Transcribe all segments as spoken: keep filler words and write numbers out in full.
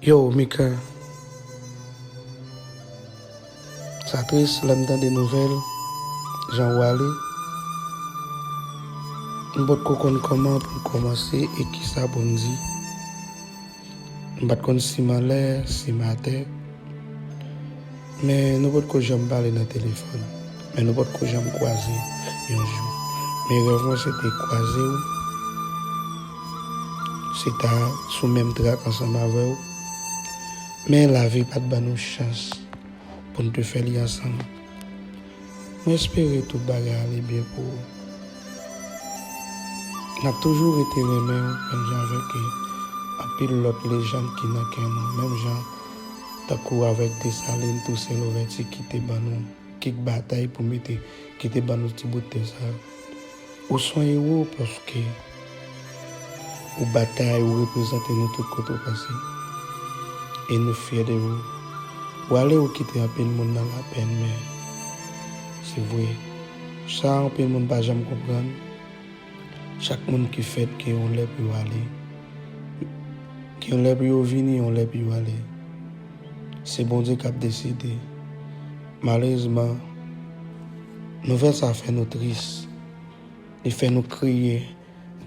Yo, Mika, sa tris lè m tande nouvèl jan ou ale. M potko konn kòman pou m kòmanse e kisa pou m di. M pa t konn si m anlè, si m atè. Men nou potko janm pale nan telefòn. Men nou potko janm kwaze yon jou. Men rèv mwen se te kwaze w. Se ta sou menm trak ansanm avè w. Men lavi pa t ban nou chans pou n te fè li ansanm. Mwen espere tout bagay ale byen pou ou. N ap toujou rete renmen w, menm jan avèk anpil lòt lejann ki nan kè nou, menm jan tankou avèk Desalin, Tousen Louvèti ki te ban nou kèk batay pou mete, ki te ban nou ti bout tè sa. Ou se yon ewo paske ou batay, ou reprezante nou tout kote w pase. E nou fyè de ou. Ou ale, ou kite anpil moun nan lapèn, men se vre. Sa anpil moun pa janm konprann. Chak moun ki fèt gen yon lè pou yo ale. Gen yon lè pou yo vini, yon lè pou yo ale. Se Bondye k ap deside. Malerezman, nouvèl sa fè nou tris. Li fè nou kriye.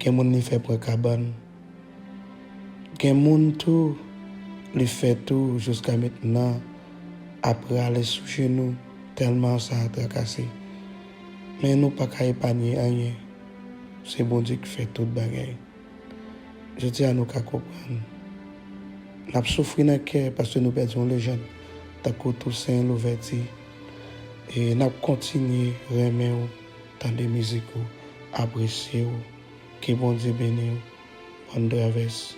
Gen moun li fè pran kabann. Gen moun tou, li fè tou jiska mentnan ap rale sou jenou tèlman sa trakase. Men nou pa ka epanye anyen. Se Bondye ki fè tout bagay. Jodi a nou ka konprann. N ap soufri nan kè paske nou pèdi yon lejann tankou Tousen Louvèti. E n ap kontinye renmen w, tande mizik ou, apresye w. Ke Bondye beni w. Bòn travès.